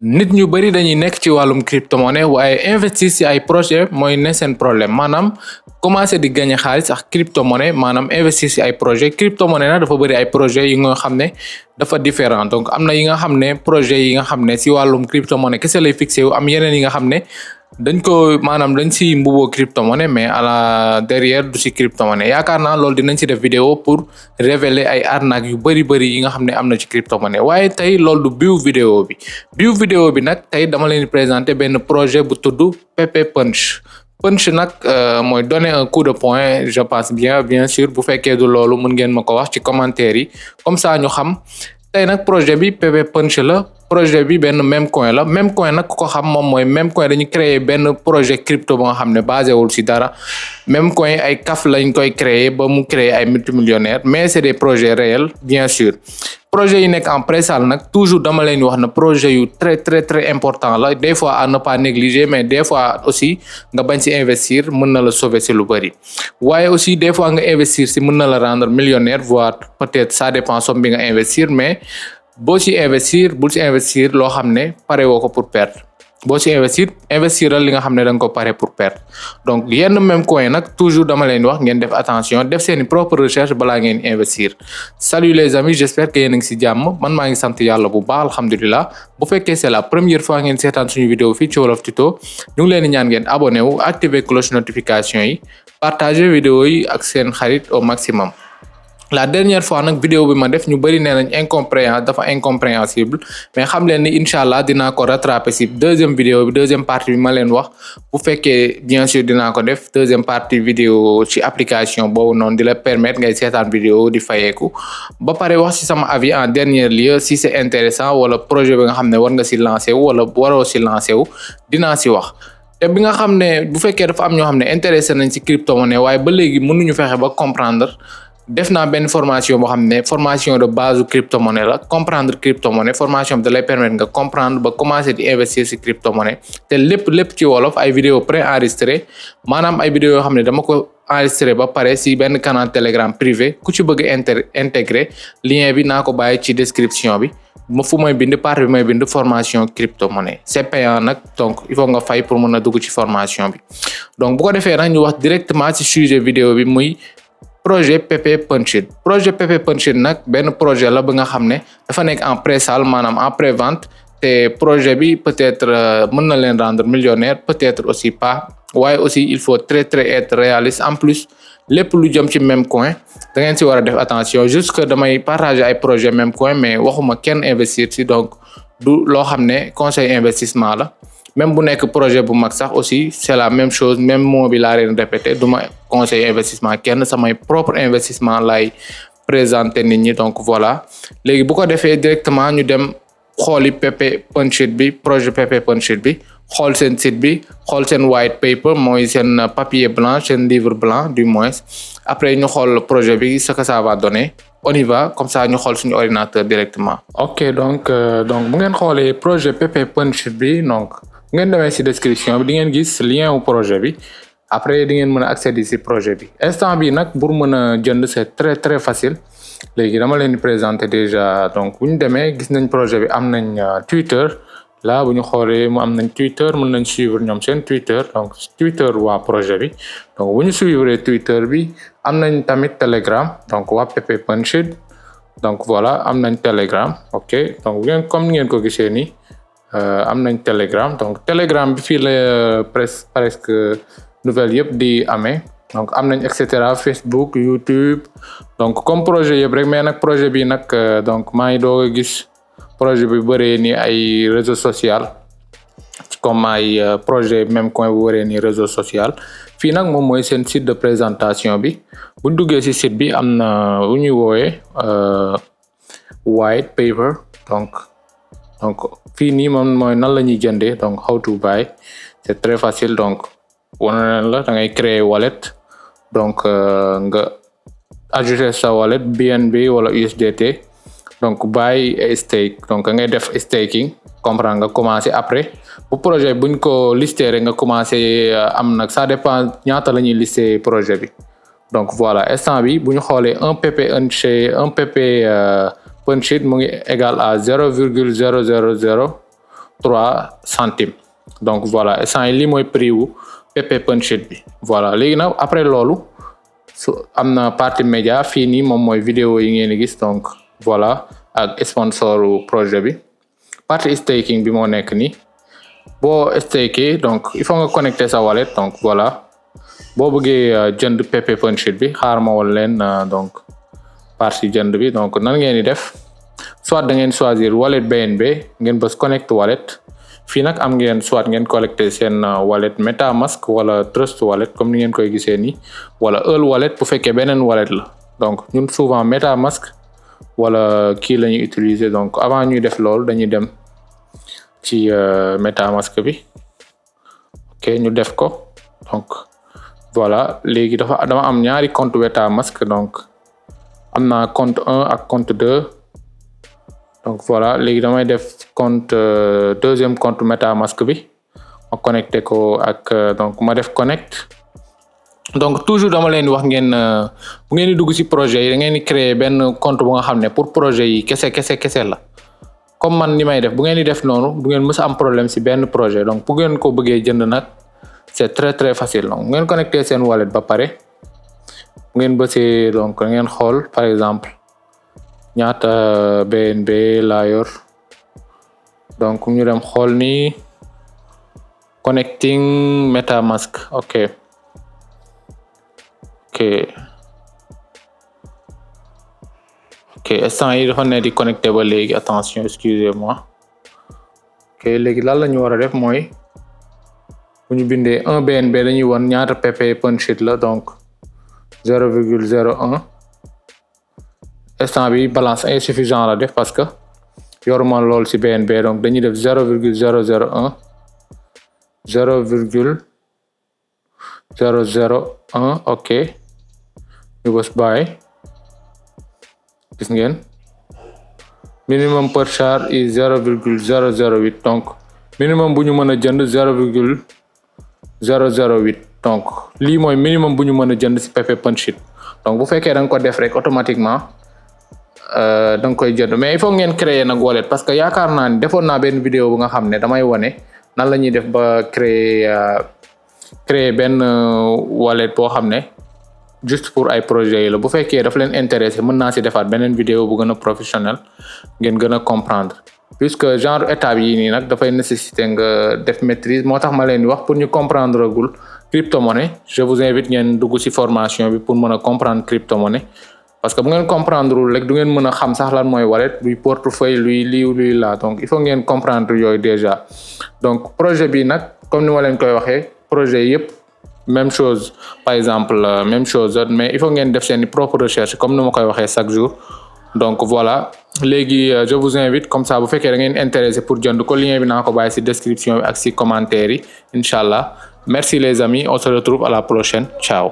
nit ñu bari dañuy nekk ci wàllum crypto-monnaie waaye investir ci ay projet mooy ne seen problème maanaam commencé di gagner xaalis ak crypto-monnaie maanaam investir ci ay projet crypto-monnaie nag dafa bari ay projet yi nga xam ne dafa différent donc am na yi nga xam ne projet yi nga xam ne ci wàllum crypto-monnaie kese lay fixé wu am yeneen yi nga xam ne dañ ko maanaam dañ ci mbuboo crypto-monnaie mais à la derrière du ci crypto-monnaie yaakaar naa loolu dinañ ci def vidéo pour révéler ay arnaque yu bari yi nga xam ne am na ci crypto-monnaie waaye tey loolu du biu vidéo bi nag tey dama leen di présenter benn projet bu tudd PP Punch nag mooy donner un coup de poing je pense bien sûr bu fekkee du loolu mën ngeen ma ko wax ci commentaire yi comme ça ñu xam tey nag projet bi PP Punch la projet bi benn Memcoin la Memcoin nag ku ko xam moom mooy Memcoin dañu créer benn projet crypto ba nga xam ne basé wul ci dara Memcoin ay kaf lañ koy créer ba mu créer ay multimillionnaires mais c'est des projets réels bien sûr projet yi nekk en pré-salle nag toujours dama leen wax na projet yu très important la des fois à ne pas négliger mais des fois aussi nga bañ ci investir mën na la sauver ci lu bari waaye aussi des fois nga investir ci mën na la rendre millionnaire voire peut-être ça dépend somme bi nga investir mais boo ci investir bul ci investir loo xam ne pare woo ko pour perdre boo ci investiral li nga xam ne da nga ko pare pour perdre donc yenn même coin nag toujours dama leen wax ngeen def attention def seeni propre recherche balaa ngeen investir salut les amis j'espère que yéen a ngi ci jàmm man maa ngi sant yàlla bu baax alhamdulilah bu fekkee c'est la première fois ngeen seetaan suñu vidéo fii ci Wolof Tuto ñu ngi leen di ñaan ngeen abonné wu activer cloche notification yi partager vidéo yi ak seen xarit au maximum la dernière fois nag vidéo bi ma def ñu bari nee nañ dafa incompréhensible mais xam leen ni incha allah dinaa ko rattraper ci deuxième vidéo bi deuxième partie bi ma leen wax bu fekkee bien sûr dinaa ko def deuxième partie vidéo ci application boobu noonu di la permettre ngay seetaan vidéo di fayeeku ba pare wax ci sama avis en dernier lieu si c'est intéressant wala projet bi nga xam ne war nga ci lancer wu wala waroo ci lancer wu dinaa ci wax te bi nga xam ne bu fekkee dafa am ñoo xam ne intéressé nañ ci crypto-monnaie waaye ba léegi mënuñu fexe ba comprendre def naa benn formation boo xam ne formation de base crypto-monnaie la comprendre crypto-monnaie formation bi da lay permettre nga comprendre ba commencer di investir ci crypto-monnaie te lépp ci wolof ay vidéo pré-enregistré maanaam ay vidéo yoo xam ne dama ko enregistré ba pare ci benn canal Telegram privé ku ci bëgg intégrer lien bi naa ko bàyyi ci description bi fu may bind part bi may bind formation crypto-monnaie c'est payant nag donc il faut nga fay pour mën a dugg ci formation bi donc bu ko defee nag ñu wax directement ci sujet vidéo bi muy projet PP Punch nag benn projet la ba nga xam ne dafa nekk en pré-salle maanaam en pré-vente te projet bi peut-être mën na leen rendre millionnaire peut-être aussi pas waaye aussi il faut très être réaliste en plus lépp lu jëm ci Memcoin da ngeen ci war a def attention juste que damay partager ay projet Memcoin mais waxuma kenn investir ci donc du loo xam ne conseil investissement la même bu nekk projet bu mag sax aussi c'est la même chose même mot bi laa leen répété du ma conseil investissement kenn samay propre investissement lay présenter nit ñi donc voilà léegi bu ko defee directement ñu dem xooli PP Punch bi projet PP Punch bi xool seen site bi xool seen white paper mooy seen papier blanc seen livre blanc du moins après ñu xool projet bi ce que ça va donner on y va comme ça ñu xool suñu ordinateur directement. ok donc bu ngeen xoolee projet PP Punch bi donc ngeen demee ci description bi di ngeen gis lien wu projet bi après di ngeen mën a accéder ci projet bi instant bi nag pour mën a jënd c'est très facile léegi dama leen di présenter déjà donc bu ñu demee gis nañ projet bi am nañ Twitter là bu ñu xoolee mu am nañ Twitter mën nañ suivre ñoom seen Twitter donc Twitter waa projet bi donc bu ñu suivre Twitter bi am nañ tamit Telegram donc waa PP Punch donc voilà am nañ Telegram ok donc comme ngeen ko gisee nii am nañ Telegram donc Telegram bi fii la presque nouvelle yëpp di amee donc am nañ et cetera Facebook YouTube donc comme projet yëpp rek mais nag projet bi nag donc maa ngi doog a gis projet bi bëree ni ay réseau social comme ay projet Memcoin bu bëree ni réseau social fii nag moom mooy seen site de présentation bi buñ duggee ci site bi am na bu ñuy woowee white paper donc fii nii moom mooy nan la ñuy jëndee donc how to buy c'est très facile donc wane la da ngay créer wallet donc nga ajouter sa wallet BNB wala USDT donc buy et stake donc ngay def staking comprendre nga commencer après bu projet buñ ko lister rek nga commencer am nag ça dépend ñaata la ñuy lister projet bi donc voilà instant bi bu ñu xoolee un PP Punch mu ngi égal à 0,000 3 centimes donc voilà instant yi lii mooy prix wu PP Punchit bi voilà léegi nag après loolu su am na partie média fii nii moom mooy vidéo yi ngeen di gis donc voilà ak sponsoru projet bi partie staking bi moo nekk nii boo staké donc il faut nga connecter sa wallet donc voilà boo bëggee jënd PP Punchit bi xaar ma wal leen donc partie jënd bi donc nan ngeen di def soit da ngeen choisir wallet BNB ngeen bës connect wallet fii nag am ngeen soit ngeen collecter seen wallet MetaMask wala Trust wallet comme ni ngeen koy gisee nii wala Earl wallet bu fekkee beneen wallet la donc ñun souvent MetaMask wala kii la ñuy utiliser donc avant ñuy def loolu dañuy dem ci MetaMask bi ok ñu def ko donc voilà léegi dama am ñaari compte MetaMask donc am naa compte 1 ak compte 2 donc voilà léegi damay def compte deuxième compte MetaMask bi ma connecté ko ak donc ma def connect donc toujours dama leen di wax ngeen bu ngeen di dugg ci projet yi da ngeen di créer benn compte bu nga xam ne pour projet yi kese la comme man ni may def bu ngeen di def noonu du ngeen mës a am problème ci benn projet donc bu ngeen ko bëggee jënd nag c'est très facile donc ngeen connecté seen wallet ba pare bu ngeen bësee donc ngeen xool par exemple ñaata BNB laa yor donc ñu dem xool ni connecting MetaMask ok instant yi dafa ne di connecté ba léegi attention excusez-moi ok léegi lan la ñu war a def mooy bu ñu bindee 1 BNB dañuy won ñaata PP Punchit la donc 0,01 instant bi balance insuffisant la def parce que yoruma lool ci BNB donc dañuy def 0,001 0,001 ok ñu bës buy gis ngeen minimum per char is 0,008 donc minimum bu ñu mën a jënd 0,008 donc lii mooy minimum bu ñu mën a jënd ci PP Punchit donc bu fekkee da nga ko def rek automatiquement da nga koy jënd mais il faut ngeen créer nag wallet parce que yaakaar naa ni defoon naa benn vidéo bu nga xam ne damay wone nan la ñuy def ba créer benn wallet boo xam ne juste pour ay projets yi la bu fekkee daf leen intéressé mën naa ci defaat beneen vidéo bu gën a professionnel ngeen gën a comprendre puisque genre étape yi nii nag dafay nécessiter nga def maîtrise moo tax ma leen di wax pour ñu comprendre gul crypto-monnaie je vous invite ngeen dugg ci formation bi pour mën a comprendre crypto-monnaie parce que bu ngeen comprendre wul rek du ngeen mën a xam sax lan mooy wallet luy portefeuille luy luy laa donc il faut ngeen comprendre yooyu déjà donc projet bi nag comme ni ma leen koy waxee projet yëpp même chose par exemple même chose mais il faut ngeen def seeni propre recherche comme ni ma koy waxee chaque jour donc voilà léegi je vous invite comme ça bu fekkee da ngeen intéressé pour jënd ko lien bi naa ko bàyyi ci description bi ak ci commentaire yi incha allah merci les amis on se retrouve à la prochaine ciao